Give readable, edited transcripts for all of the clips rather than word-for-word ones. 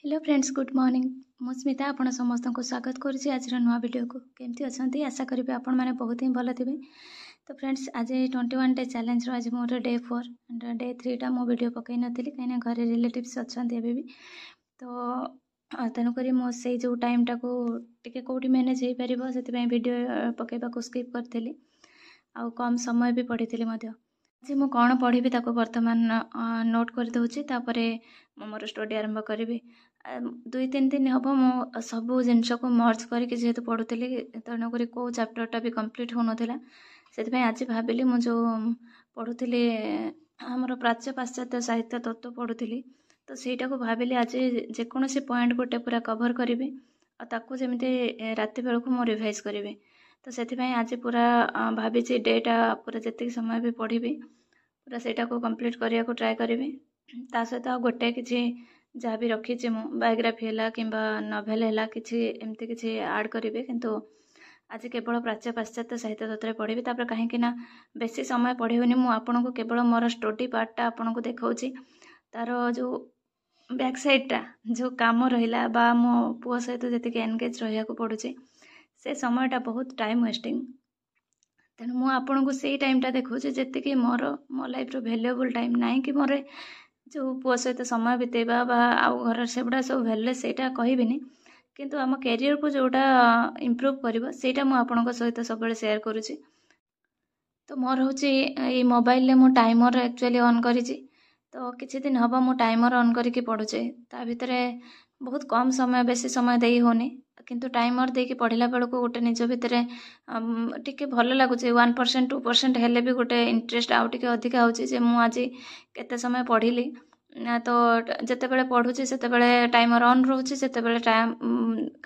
Hello friends, good morning. ମୁଁ ସ୍ମିତା, ଆପଣ ସମସ୍ତଙ୍କୁ ସ୍ୱାଗତ କରୁଛି ଆଜିର ନୂଆ ଭିଡ଼ିଓକୁ। କେମିତି ଅଛନ୍ତି? ଆଶା କରିବି ଆପଣମାନେ ବହୁତ ହିଁ ଭଲ ଥିବେ। ତ ଫ୍ରେଣ୍ଡସ୍, ଆଜି 21 ଡେ ଚ୍ୟାଲେଞ୍ଜର ଆଜି ମୋର ଡେ 4। ଡେ 3ଟା ମୁଁ ଭିଡ଼ିଓ ପକାଇ ନଥିଲି, କାହିଁକିନା ଘରେ ରିଲେଟିଭ୍ସ ଅଛନ୍ତି ଏବେ ବି। ତ ତେଣୁକରି ମୁଁ ସେଇ ଯେଉଁ ଟାଇମ୍ଟାକୁ ଟିକେ କେଉଁଠି ମ୍ୟାନେଜ୍ ହେଇପାରିବ, ସେଥିପାଇଁ ଭିଡ଼ିଓ ପକାଇବାକୁ ସ୍କିପ୍ କରିଥିଲି ଆଉ କମ୍ ସମୟ ବି ପଢ଼ିଥିଲି ମଧ୍ୟ। ଆଜି ମୁଁ କ'ଣ ପଢ଼ିବି ତାକୁ ବର୍ତ୍ତମାନ ନୋଟ୍ କରିଦେଉଛି, ତାପରେ ମୁଁ ମୋର ଷ୍ଟଡ଼ି ଆରମ୍ଭ କରିବି। 2-3 ଦିନ ହେବ ମୁଁ ସବୁ ଜିନିଷକୁ ମର୍ଜ କରିକି ଯେହେତୁ ପଢ଼ୁଥିଲି, ତେଣୁକରି କେଉଁ ଚାପ୍ଟରଟା ବି କମ୍ପ୍ଲିଟ୍ ହେଉନଥିଲା। ସେଥିପାଇଁ ଆଜି ଭାବିଲି, ମୁଁ ଯେଉଁ ପଢ଼ୁଥିଲି ଆମର ପ୍ରାଚ୍ୟ ପାଶ୍ଚାତ୍ୟ ସାହିତ୍ୟ ତତ୍ତ୍ୱ ପଢ଼ୁଥିଲି, ତ ସେଇଟାକୁ ଭାବିଲି ଆଜି ଯେକୌଣସି ପଏଣ୍ଟ ଗୋଟେ ପୁରା କଭର୍ କରିବି ଆଉ ତାକୁ ଯେମିତି ରାତି ବେଳକୁ ମୁଁ ରିଭାଇଜ୍ କରିବି। ତ ସେଥିପାଇଁ ଆଜି ପୁରା ଭାବିଛି ଡେଟା ପୁରା ଯେତିକି ସମୟ ବି ପଢ଼ିବି, ପୁରା ସେଇଟାକୁ କମ୍ପ୍ଲିଟ୍ କରିବାକୁ ଟ୍ରାଏ କରିବି। ତା ସହିତ ଆଉ ଗୋଟେ କିଛି ଯାହା ବି ରଖିଛି ମୁଁ, ବାୟୋଗ୍ରାଫି ହେଲା କିମ୍ବା ନଭେଲ୍ ହେଲା, କିଛି ଏମିତି କିଛି ଆଡ଼୍ କରିବି। କିନ୍ତୁ ଆଜି କେବଳ ପ୍ରାଚ୍ୟ ପାଶ୍ଚାତ୍ୟ ସାହିତ୍ୟ ତତ୍ତ୍ୱରେ ପଢ଼ିବି। ତାପରେ କାହିଁକି ନା ବେଶୀ ସମୟ ପଢ଼ିବନି, ମୁଁ ଆପଣଙ୍କୁ କେବଳ ମୋର ଷ୍ଟଡ଼ି ପାର୍ଟଟା ଆପଣଙ୍କୁ ଦେଖାଉଛି। ତା'ର ଯେଉଁ ବ୍ୟାକ୍ ସାଇଡ଼୍ଟା, ଯେଉଁ କାମ ରହିଲା ବା ମୋ ପୁଅ ସହିତ ଯେତିକି ଏନଗେଜ୍ ରହିବାକୁ ପଡ଼ୁଛି, ସେ ସମୟଟା ବହୁତ ଟାଇମ୍ ୱେଷ୍ଟିଂ। ତେଣୁ ମୁଁ ଆପଣଙ୍କୁ ସେଇ ଟାଇମ୍ଟା ଦେଖାଉଛି ଯେତିକି ମୋର ମୋ ଲାଇଫ୍ର ଭ୍ୟାଲୁଏବୁଲ୍ ଟାଇମ୍। ନାହିଁ କି ମୋର ଯେଉଁ ପୁଅ ସହିତ ସମୟ ବିତେଇବା ବା ଆଉ ଘରର ସେଗୁଡ଼ା ସବୁ ଭ୍ୟାଲୁଲେସ୍, ସେଇଟା କହିବିନି। କିନ୍ତୁ ଆମ କ୍ୟାରିୟରକୁ ଯେଉଁଟା ଇମ୍ପ୍ରୁଭ୍ କରିବ, ସେଇଟା ମୁଁ ଆପଣଙ୍କ ସହିତ ସବୁବେଳେ ସେୟାର କରୁଛି। ତ ମୋର ହେଉଛି ଏଇ ମୋବାଇଲରେ ମୁଁ ଟାଇମର୍ ଆକ୍ଚୁଆଲି ଅନ୍ କରିଛି। ତ କିଛି ଦିନ ହେବ ମୁଁ ଟାଇମର୍ ଅନ୍ କରିକି ପଢ଼ୁଛି। ତା ଭିତରେ ବହୁତ କମ୍ ସମୟ, ବେଶୀ ସମୟ ଦେଇ ହେଉନି। କିନ୍ତୁ ଟାଇମର୍ ଦେଇକି ପଢ଼ିଲା ବେଳକୁ ଗୋଟେ ନିଜ ଭିତରେ ଟିକେ ଭଲ ଲାଗୁଛି। 1%, 2% ହେଲେ ବି ଗୋଟେ ଇଣ୍ଟରେଷ୍ଟ ଆଉ ଟିକେ ଅଧିକା ହେଉଛି ଯେ ମୁଁ ଆଜି କେତେ ସମୟ ପଢ଼ିଲି। ତ ଯେତେବେଳେ ପଢ଼ୁଛି ସେତେବେଳେ ଟାଇମର୍ ଅନ୍ ରହୁଛି, ଯେତେବେଳେ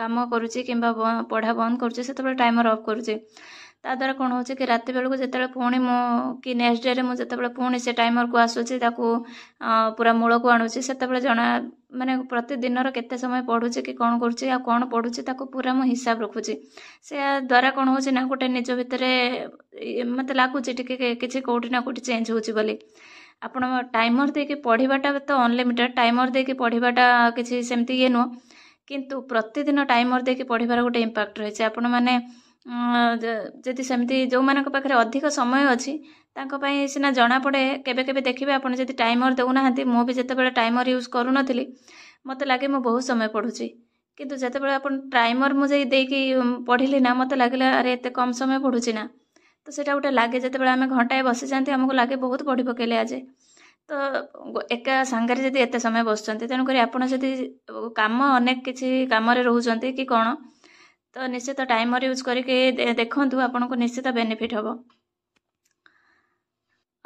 କାମ କରୁଛି କିମ୍ବା ପଢ଼ା ବନ୍ଦ କରୁଛି, ସେତେବେଳେ ଟାଇମର୍ ଅଫ୍ କରୁଛି। ତା ଦ୍ୱାରା କ'ଣ ହେଉଛି କି ରାତି ବେଳକୁ ଯେତେବେଳେ ପୁଣି ମୁଁ କି ନେକ୍ସଟ ଡେରେ ମୁଁ ଯେତେବେଳେ ପୁଣି ସେ ଟାଇମର୍କୁ ଆସୁଛି, ତାକୁ ପୁରା ମୂଳକୁ ଆଣୁଛି, ସେତେବେଳେ ଜଣା ମାନେ ପ୍ରତିଦିନର କେତେ ସମୟ ପଢ଼ୁଛି କି କ'ଣ କରୁଛି ଆଉ କ'ଣ ପଢ଼ୁଛି, ତାକୁ ପୁରା ମୁଁ ହିସାବ ରଖୁଛି। ସେ ଦ୍ୱାରା କ'ଣ ହେଉଛି ନା ଗୋଟେ ନିଜ ଭିତରେ ମୋତେ ଲାଗୁଛି ଟିକେ କିଛି କେଉଁଠି ନା କେଉଁଠି ଚେଞ୍ଜ ହେଉଛି ବୋଲି। ଆପଣ ଟାଇମର୍ ଦେଇକି ପଢ଼ିବାଟା ତ ଅନଲିମିଟେଡ଼, ଟାଇମର୍ ଦେଇକି ପଢ଼ିବାଟା କିଛି ସେମିତି ଇଏ ନୁହଁ, କିନ୍ତୁ ପ୍ରତିଦିନ ଟାଇମର୍ ଦେଇକି ପଢ଼ିବାର ଗୋଟେ ଇମ୍ପାକ୍ଟ ରହିଛି। ଆପଣମାନେ ଯଦି ସେମିତି ଯେଉଁମାନଙ୍କ ପାଖରେ ଅଧିକ ସମୟ ଅଛି, ତାଙ୍କ ପାଇଁ ସିନା ଜଣାପଡ଼େ। କେବେ କେବେ ଦେଖିବେ ଆପଣ ଯଦି ଟାଇମର୍ ଦେଉନାହାନ୍ତି, ମୁଁ ବି ଯେତେବେଳେ ଟାଇମର୍ ୟୁଜ୍ କରୁନଥିଲି, ମୋତେ ଲାଗେ ମୁଁ ବହୁତ ସମୟ ପଢ଼ୁଛି। କିନ୍ତୁ ଯେତେବେଳେ ଆପଣ ଟାଇମର୍ ମୁଁ ଯାଇ ଦେଇକି ପଢ଼ିଲି ନା, ମୋତେ ଲାଗିଲା ଆରେ ଏତେ କମ୍ ସମୟ ପଢ଼ୁଛି ନା। ତ ସେଇଟା ଗୋଟେ ଲାଗେ, ଯେତେବେଳେ ଆମେ ଘଣ୍ଟାଏ ବସିଯାଆନ୍ତି, ଆମକୁ ଲାଗେ ବହୁତ ପଢ଼ି ପକେଇଲେ ଆଜି। ତ ଏକା ସାଙ୍ଗରେ ଯଦି ଏତେ ସମୟ ବସୁଛନ୍ତି, ତେଣୁକରି ଆପଣ ଯଦି କାମ ଅନେକ କିଛି କାମରେ ରହୁଛନ୍ତି କି କ'ଣ, ତ ନିଶ୍ଚିତ ଟାଇମର୍ ୟୁଜ୍ କରିକି ଦେଖନ୍ତୁ, ଆପଣଙ୍କୁ ନିଶ୍ଚିତ ବେନିଫିଟ୍ ହେବ।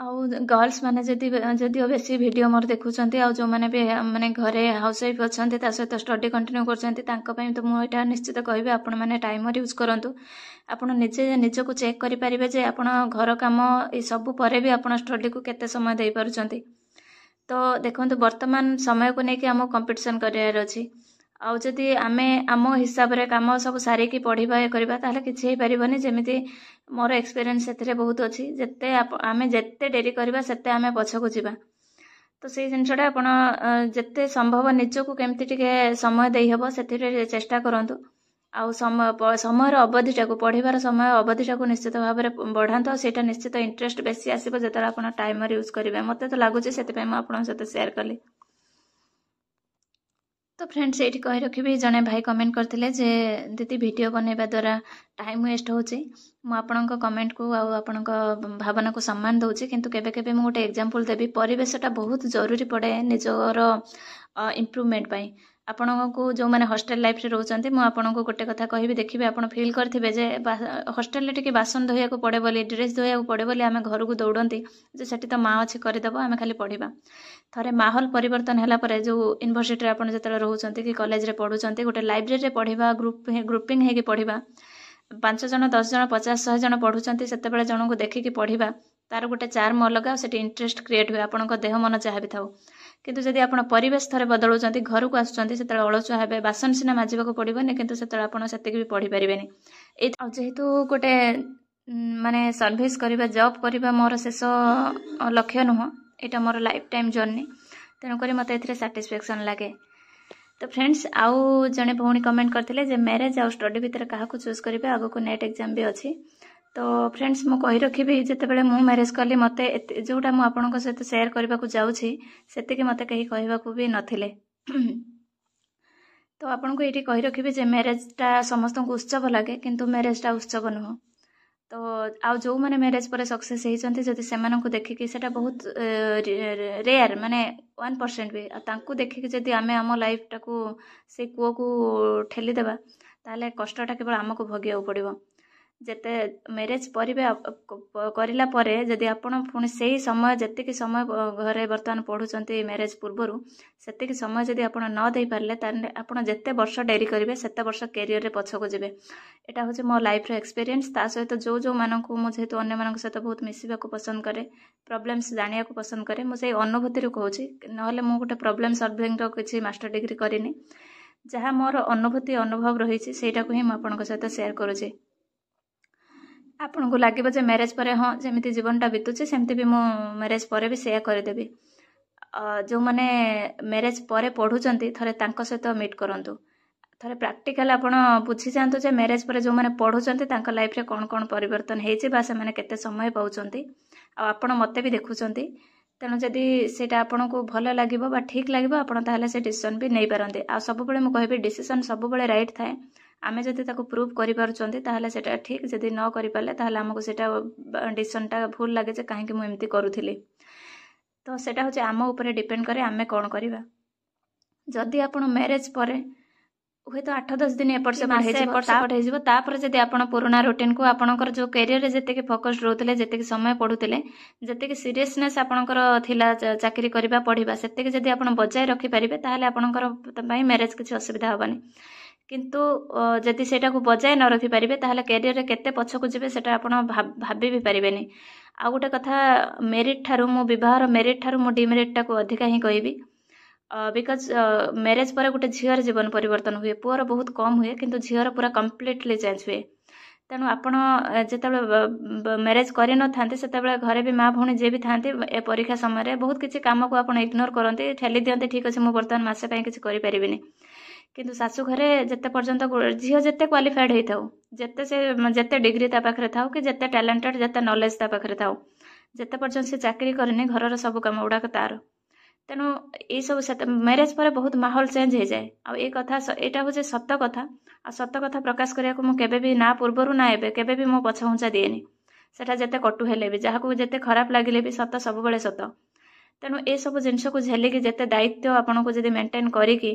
ଆଉ ଗର୍ଲସ ମାନେ ଯଦି ଯଦିଓ ବେଶୀ ଭିଡ଼ିଓ ମୋର ଦେଖୁଛନ୍ତି, ଆଉ ଯେଉଁମାନେ ବି ମାନେ ଘରେ ହାଉସ୍ ୱାଇଫ୍ ଅଛନ୍ତି, ତା ସହିତ ଷ୍ଟଡ଼ି କଣ୍ଟିନ୍ୟୁ କରୁଛନ୍ତି, ତାଙ୍କ ପାଇଁ ତ ମୁଁ ଏଇଟା ନିଶ୍ଚିତ କହିବି, ଆପଣମାନେ ଟାଇମର୍ ୟୁଜ୍ କରନ୍ତୁ। ଆପଣ ନିଜେ ନିଜକୁ ଚେକ୍ କରିପାରିବେ ଯେ ଆପଣ ଘର କାମ ଏସବୁ ପରେ ବି ଆପଣ ଷ୍ଟଡ଼ିକୁ କେତେ ସମୟ ଦେଇପାରୁଛନ୍ତି। ତ ଦେଖନ୍ତୁ, ବର୍ତ୍ତମାନ ସମୟକୁ ନେଇକି ଆମକୁ କମ୍ପିଟିସନ୍ କରିବାର ଅଛି। ଆଉ ଯଦି ଆମେ ଆମ ହିସାବରେ କାମ ସବୁ ସାରିକି ପଢ଼ିବା ଇଏ କରିବା, ତାହେଲେ କିଛି ହେଇପାରିବନି। ଯେମିତି ମୋର ଏକ୍ସପିରିଏନ୍ସ ସେଥିରେ ବହୁତ ଅଛି, ଯେତେ ଆମେ ଯେତେ ଡେରି କରିବା, ସେତେ ଆମେ ପଛକୁ ଯିବା। ତ ସେଇ ଜିନିଷଟା ଆପଣ ଯେତେ ସମ୍ଭବ ନିଜକୁ କେମିତି ଟିକେ ସମୟ ଦେଇହେବ, ସେଥିରେ ଚେଷ୍ଟା କରନ୍ତୁ। ଆଉ ସମୟ ସମୟର ଅବଧିଟାକୁ, ପଢ଼ିବାର ସମୟ ଅବଧିଟାକୁ ନିଶ୍ଚିତ ଭାବରେ ବଢ଼ାନ୍ତୁ। ଆଉ ସେଇଟା ନିଶ୍ଚିତ ଇଣ୍ଟରେଷ୍ଟ ବେଶୀ ଆସିବ ଯେତେବେଳେ ଆପଣ ଟାଇମର୍ ୟୁଜ୍ କରିବେ, ମୋତେ ତ ଲାଗୁଛି। ସେଥିପାଇଁ ମୁଁ ଆପଣଙ୍କ ସହିତ ସେୟାର କଲି। ତ ଫ୍ରେଣ୍ଡସ୍, ଏଇଠି କହି ରଖିବି, ଜଣେ ଭାଇ କମେଣ୍ଟ କରିଥିଲେ ଯେ ଦିଦି, ଭିଡ଼ିଓ ବନେଇବା ଦ୍ୱାରା ଟାଇମ୍ ୱେଷ୍ଟ ହେଉଛି। ମୁଁ ଆପଣଙ୍କ କମେଣ୍ଟକୁ ଆଉ ଆପଣଙ୍କ ଭାବନାକୁ ସମ୍ମାନ ଦେଉଛି, କିନ୍ତୁ କେବେ କେବେ ମୁଁ ଗୋଟେ ଏକ୍ଜାମ୍ପଲ୍ ଦେବି। ପରିବେଶଟା ବହୁତ ଜରୁରୀ ପଡ଼େ ନିଜର ଇମ୍ପ୍ରୁଭମେଣ୍ଟ ପାଇଁ। ଆପଣଙ୍କୁ ଯେଉଁମାନେ ହଷ୍ଟେଲ ଲାଇଫ୍ରେ ରହୁଛନ୍ତି, ମୁଁ ଆପଣଙ୍କୁ ଗୋଟେ କଥା କହିବି, ଦେଖିବେ ଆପଣ ଫିଲ୍ କରିଥିବେ ଯେ ହଷ୍ଟେଲରେ ଟିକେ ବାସନ ଧୋଇବାକୁ ପଡ଼େ ବୋଲି, ଡ୍ରେସ୍ ଧୋଇବାକୁ ପଡ଼େ ବୋଲି ଆମେ ଘରକୁ ଦୌଡ଼ନ୍ତି ଯେ ସେଠି ତ ମା ଅଛି, କରିଦେବ, ଆମେ ଖାଲି ପଢ଼ିବା। ଥରେ ମାହୋଲ ପରିବର୍ତ୍ତନ ହେଲା ପରେ, ଯେଉଁ ୟୁନିଭର୍ସିଟିରେ ଆପଣ ଯେତେବେଳେ ରହୁଛନ୍ତି କି କଲେଜରେ ପଢ଼ୁଛନ୍ତି, ଗୋଟେ ଲାଇବ୍ରେରୀରେ ପଢ଼ିବା, ଗ୍ରୁପିଂ ହେଇକି ପଢ଼ିବା, 5 ଜଣ, 10 ଜଣ, 50, 100 ଜଣ ପଢ଼ୁଛନ୍ତି, ସେତେବେଳେ ଜଣଙ୍କୁ ଦେଖିକି ପଢ଼ିବା, ତାର ଗୋଟେ ଚାର୍ମ ଅଲଗା ଆଉ ସେଠି ଇଣ୍ଟରେଷ୍ଟ କ୍ରିଏଟ୍ ହୁଏ, ଆପଣଙ୍କ ଦେହ ମନ ଯାହା ବି ଥାଉ। କିନ୍ତୁ ଯଦି ଆପଣ ପରିବେଶ ଥରେ ବଦଳାଉଛନ୍ତି, ଘରକୁ ଆସୁଛନ୍ତି, ସେତେବେଳେ ଅଳସୁଆ ହେବେ। ବାସନ ସିନା ମାଜିବାକୁ ପଡ଼ିବନି, କିନ୍ତୁ ସେତେବେଳେ ଆପଣ ସେତିକି ବି ପଢ଼ିପାରିବେନି। ଏଇ ଆଉ ଯେହେତୁ ଗୋଟେ ମାନେ ସର୍ଭିସ୍ କରିବା, ଜବ୍ କରିବା ମୋର ଶେଷ ଲକ୍ଷ୍ୟ ନୁହଁ, ଏଇଟା ମୋର ଲାଇଫ୍ ଟାଇମ୍ ଜର୍ଣ୍ଣି, ତେଣୁକରି ମୋତେ ଏଥିରେ ସାଟିସ୍ଫ୍ୟାକ୍ସନ୍ ଲାଗେ। ତ ତ ଫ୍ରେଣ୍ଡସ୍, ଆଉ ଜଣେ ଭଉଣୀ କମେଣ୍ଟ କରିଥିଲେ ଯେ ମ୍ୟାରେଜ୍ ଆଉ ଷ୍ଟଡି ଭିତରେ କାହାକୁ ଚୁଜ୍ କରିବେ, ଆଗକୁ ନେଟ୍ ଏକ୍ଜାମ୍ ବି ଅଛି। ତ ଫ୍ରେଣ୍ଡସ୍, ମୁଁ କହି ରଖିବି, ଯେତେବେଳେ ମୁଁ ମ୍ୟାରେଜ୍ କଲି, ମୋତେ ଯେଉଁଟା ମୁଁ ଆପଣଙ୍କ ସହିତ ସେୟାର କରିବାକୁ ଯାଉଛି, ସେତିକି ମୋତେ କେହି କହିବାକୁ ବି ନଥିଲେ। ତ ଆପଣଙ୍କୁ ଏଇଠି କହି ରଖିବି ଯେ ମ୍ୟାରେଜ୍ଟା ସମସ୍ତଙ୍କୁ ଉତ୍ସବ ଲାଗେ, କିନ୍ତୁ ମ୍ୟାରେଜ୍ଟା ଉତ୍ସବ ନୁହଁ। ତ ଆଉ ଯେଉଁମାନେ ମ୍ୟାରେଜ୍ ପରେ ସକ୍ସେସ୍ ହେଇଛନ୍ତି, ଯଦି ସେମାନଙ୍କୁ ଦେଖିକି, ସେଇଟା ବହୁତ ରେୟାର, ମାନେ 1% ବି, ଆଉ ତାଙ୍କୁ ଦେଖିକି ଯଦି ଆମେ ଆମ ଲାଇଫ୍ଟାକୁ ସେଇ କୂଅକୁ ଠେଲିଦେବା, ତାହେଲେ କଷ୍ଟଟା କେବଳ ଆମକୁ ଭୋଗିବାକୁ ପଡ଼ିବ। ଯେତେ ମ୍ୟାରେଜ୍ କରିବେ, କରିଲା ପରେ ଯଦି ଆପଣ ପୁଣି ସେଇ ସମୟ, ଯେତିକି ସମୟ ଘରେ ବର୍ତ୍ତମାନ ପଢ଼ୁଛନ୍ତି ମ୍ୟାରେଜ୍ ପୂର୍ବରୁ, ସେତିକି ସମୟ ଯଦି ଆପଣ ନ ଦେଇପାରିଲେ, ତାହେଲେ ଆପଣ ଯେତେ ବର୍ଷ ଡେରି କରିବେ, ସେତେ ବର୍ଷ କ୍ୟାରିୟରରେ ପଛକୁ ଯିବେ। ଏଇଟା ହେଉଛି ମୋ ଲାଇଫ୍ର ଏକ୍ସପିରିଏନ୍ସ। ତା ସହିତ ଯେଉଁ ଯେଉଁମାନଙ୍କୁ ମୁଁ ଯେହେତୁ ଅନ୍ୟମାନଙ୍କ ସହିତ ବହୁତ ମିଶିବାକୁ ପସନ୍ଦ କରେ, ପ୍ରୋବ୍ଲେମ୍ସ ଜାଣିବାକୁ ପସନ୍ଦ କରେ, ମୁଁ ସେଇ ଅନୁଭୂତିରୁ କହୁଛି। ନହେଲେ ମୁଁ ଗୋଟେ ପ୍ରୋବ୍ଲେମ୍ ସଲଭିଂର କିଛି ମାଷ୍ଟର ଡିଗ୍ରୀ କରିନି। ଯାହା ମୋର ଅନୁଭୂତି, ଅନୁଭବ ରହିଛି, ସେଇଟାକୁ ହିଁ ମୁଁ ଆପଣଙ୍କ ସହିତ ସେୟାର କରୁଛି। ଆପଣଙ୍କୁ ଲାଗିବ ଯେ ମ୍ୟାରେଜ୍ ପରେ ହଁ, ଯେମିତି ଜୀବନଟା ବିତୁଛି, ସେମିତି ବି ମୁଁ ମ୍ୟାରେଜ୍ ପରେ ବି ସେୟା କରିଦେବି। ଯେଉଁମାନେ ମ୍ୟାରେଜ୍ ପରେ ପଢ଼ୁଛନ୍ତି, ଥରେ ତାଙ୍କ ସହିତ ମିଟ୍ କରନ୍ତୁ। ଥରେ ପ୍ରାକ୍ଟିକାଲ ଆପଣ ବୁଝିଯାଆନ୍ତୁ ଯେ ମ୍ୟାରେଜ୍ ପରେ ଯେଉଁମାନେ ପଢ଼ୁଛନ୍ତି, ତାଙ୍କ ଲାଇଫ୍ରେ କ'ଣ କ'ଣ ପରିବର୍ତ୍ତନ ହେଇଛି ବା ସେମାନେ କେତେ ସମୟ ପାଉଛନ୍ତି। ଆଉ ଆପଣ ମୋତେ ବି ଦେଖୁଛନ୍ତି, ତେଣୁ ଯଦି ସେଇଟା ଆପଣଙ୍କୁ ଭଲ ଲାଗିବ ବା ଠିକ୍ ଲାଗିବ, ଆପଣ ତାହେଲେ ସେ ଡିସିସନ୍ ବି ନେଇପାରନ୍ତି। ଆଉ ସବୁବେଳେ ମୁଁ କହିବି, ଡିସିସନ୍ ସବୁବେଳେ ରାଇଟ୍ ଥାଏ। ଆମେ ଯଦି ତାକୁ ପ୍ରୁଭ୍ କରିପାରୁଛନ୍ତି, ତାହେଲେ ସେଇଟା ଠିକ୍। ଯଦି ନ କରିପାରିଲେ, ତାହେଲେ ଆମକୁ ସେଇଟା ଡିସିସନ୍ଟା ଭୁଲ ଲାଗେ ଯେ କାହିଁକି ମୁଁ ଏମିତି କରୁଥିଲି। ତ ସେଇଟା ହେଉଛି ଆମ ଉପରେ ଡିପେଣ୍ଡ କରେ, ଆମେ କ'ଣ କରିବା। ଯଦି ଆପଣ ମ୍ୟାରେଜ୍ ପରେ ହୁଏତ 8-10 ଦିନ ଏପଟ ସେପଟ ହେଇଯିବ, ଏପଟ ସେପଟ ହେଇଯିବ, ତାପରେ ଯଦି ଆପଣ ପୁରୁଣା ରୁଟିନ୍କୁ, ଆପଣଙ୍କର ଯେଉଁ କ୍ୟାରିୟରରେ ଯେତିକି ଫୋକସ୍ଡ ରହୁଥିଲେ, ଯେତିକି ସମୟ ପଢ଼ୁଥିଲେ, ଯେତିକି ସିରିୟସନେସ୍ ଆପଣଙ୍କର ଥିଲା ଚାକିରି କରିବା, ପଢ଼ିବା, ସେତିକି ଯଦି ଆପଣ ବଜାୟ ରଖିପାରିବେ, ତାହେଲେ ଆପଣଙ୍କର ପାଇଁ ମ୍ୟାରେଜ୍ କିଛି ଅସୁବିଧା ହେବନି। କିନ୍ତୁ ଯଦି ସେଇଟାକୁ ବଜାୟ ନ ରଖିପାରିବେ, ତାହେଲେ କ୍ୟାରିୟରରେ କେତେ ପଛକୁ ଯିବେ, ସେଇଟା ଆପଣ ଭାବି ବି ପାରିବେନି। ଆଉ ଗୋଟେ କଥା, ମେରିଟ୍ ଠାରୁ ମୁଁ, ବିବାହର ମେରିଟ୍ ଠାରୁ ମୁଁ ଡିମେରିଟ୍ଟାକୁ ଅଧିକା ହିଁ କହିବି, because marriage ପରେ ଗୋଟେ ଝିଅର ଜୀବନ ପରିବର୍ତ୍ତନ ହୁଏ। ପୁଅର ବହୁତ କମ୍ ହୁଏ, କିନ୍ତୁ ଝିଅର ପୁରା କମ୍ପ୍ଲିଟଲି ଚେଞ୍ଜ ହୁଏ। ତେଣୁ ଆପଣ ଯେତେବେଳେ ମ୍ୟାରେଜ୍ କରିନଥାନ୍ତି, ସେତେବେଳେ ଘରେ ବି ମା, ଭଉଣୀ ଯିଏ ବି ଥାନ୍ତି, ଏ ପରୀକ୍ଷା ସମୟରେ ବହୁତ କିଛି କାମକୁ ଆପଣ ଇଗ୍ନୋର କରନ୍ତି, ଠେଲି ଦିଅନ୍ତି, ଠିକ୍ ଅଛି, ମୁଁ ବର୍ତ୍ତମାନ ମାସେ ପାଇଁ କିଛି କରିପାରିବିନି। କିନ୍ତୁ ଶାଶୁ ଘରେ ଯେତେ ପର୍ଯ୍ୟନ୍ତ ଝିଅ ଯେତେ କ୍ୱାଲିଫାଏଡ଼ ହେଇଥାଉ, ଯେତେ ସେ ଯେତେ ଡିଗ୍ରୀ ତା ପାଖରେ ଥାଉ କି ଯେତେ ଟ୍ୟାଲେଣ୍ଟେଡ଼, ଯେତେ ନଲେଜ ତା ପାଖରେ ଥାଉ, ଯେତେ ପର୍ଯ୍ୟନ୍ତ ସେ ଚାକିରି କରିନି, ଘରର ସବୁ କାମ ଗୁଡ଼ାକ ତାର। ତେଣୁ ଏଇସବୁ ମ୍ୟାରେଜ୍ ପରେ ବହୁତ ମାହୋଲ ଚେଞ୍ଜ ହେଇଯାଏ। ଆଉ ଏଇ କଥା, ଏଇଟା ହେଉଛି ସତ କଥା। ଆଉ ସତ କଥା ପ୍ରକାଶ କରିବାକୁ ମୁଁ କେବେ ବି, ନା ପୂର୍ବରୁ ନା ଏବେ, କେବେ ବି ମୁଁ ପଛଘୁଞ୍ଚା ଦିଏନି। ସେଟା ଯେତେ କଟୁ ହେଲେ ବି, ଯାହାକୁ ଯେତେ ଖରାପ ଲାଗିଲେ ବି, ସତ ସବୁବେଳେ ସତ। ତେଣୁ ଏସବୁ ଜିନିଷକୁ ଝେଲିକି, ଯେତେ ଦାୟିତ୍ୱ ଆପଣଙ୍କୁ ଯଦି ମେଣ୍ଟେନ୍ କରିକି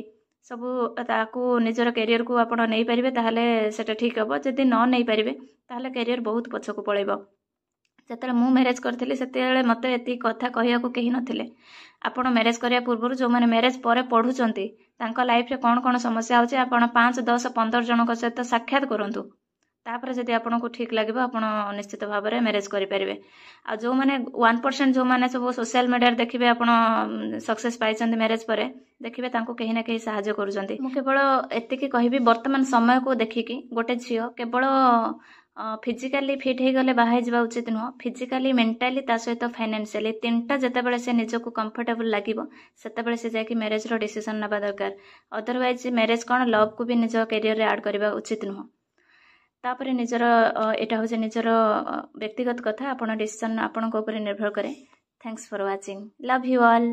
ସବୁ ତାକୁ ନିଜର କ୍ୟାରିୟରକୁ ଆପଣ ନେଇପାରିବେ, ତାହେଲେ ସେଟା ଠିକ୍ ହେବ। ଯଦି ନ ନେଇପାରିବେ, ତାହେଲେ କ୍ୟାରିୟର ବହୁତ ପଛକୁ ପଳେଇବ। ଯେତେବେଳେ ମୁଁ ମ୍ୟାରେଜ୍ କରିଥିଲି, ସେତେବେଳେ ମୋତେ ଏତିକି କଥା କହିବାକୁ କେହି ନଥିଲେ। ଆପଣ ମ୍ୟାରେଜ୍ କରିବା ପୂର୍ବରୁ ଯେଉଁମାନେ ମ୍ୟାରେଜ୍ ପରେ ପଢ଼ୁଛନ୍ତି, ତାଙ୍କ ଲାଇଫ୍ରେ କ'ଣ କ'ଣ ସମସ୍ୟା ହେଉଛି, ଆପଣ 5, 10, 15 ଜଣଙ୍କ ସହିତ ସାକ୍ଷାତ କରନ୍ତୁ। ତାପରେ ଯଦି ଆପଣଙ୍କୁ ଠିକ୍ ଲାଗିବ, ଆପଣ ନିଶ୍ଚିତ ଭାବରେ ମ୍ୟାରେଜ୍ କରିପାରିବେ। ଆଉ ଯେଉଁମାନେ 1%, ଯେଉଁମାନେ ସବୁ ସୋସିଆଲ ମିଡ଼ିଆରେ ଦେଖିବେ ଆପଣ ସକ୍ସେସ୍ ପାଇଛନ୍ତି ମ୍ୟାରେଜ୍ ପରେ, ଦେଖିବେ ତାଙ୍କୁ କେହି ନା କେହି ସାହାଯ୍ୟ କରୁଛନ୍ତି। ମୁଁ କେବଳ ଏତିକି କହିବି, ବର୍ତ୍ତମାନ ସମୟକୁ ଦେଖିକି ଗୋଟେ ଝିଅ କେବଳ ଫିଜିକାଲି ଫିଟ୍ ହେଇଗଲେ ବାହା ହେଇଯିବା ଉଚିତ ନୁହଁ। ଫିଜିକାଲି, ମେଣ୍ଟାଲି, ତା ସହିତ ଫାଇନାନ୍ସିଆଲି, ତିନିଟା ଯେତେବେଳେ ସେ ନିଜକୁ କମ୍ଫର୍ଟେବଲ୍ ଲାଗିବ, ସେତେବେଳେ ସେ ଯାଇକି ମ୍ୟାରେଜ୍ର ଡିସିସନ୍ ନେବା ଦରକାର। ଅଦରୱାଇଜ୍ ମ୍ୟାରେଜ୍ କ'ଣ, ଲଭ୍କୁ ବି ନିଜ କ୍ୟାରିୟରରେ ଆଡ଼୍ କରିବା ଉଚିତ ନୁହଁ। ତାପରେ ନିଜର, ଏଇଟା ହେଉଛି ନିଜର ବ୍ୟକ୍ତିଗତ କଥା, ଆପଣ ଡିସିସନ୍ ଆପଣଙ୍କ ଉପରେ ନିର୍ଭର କରେ। Thanks for watching, love you all.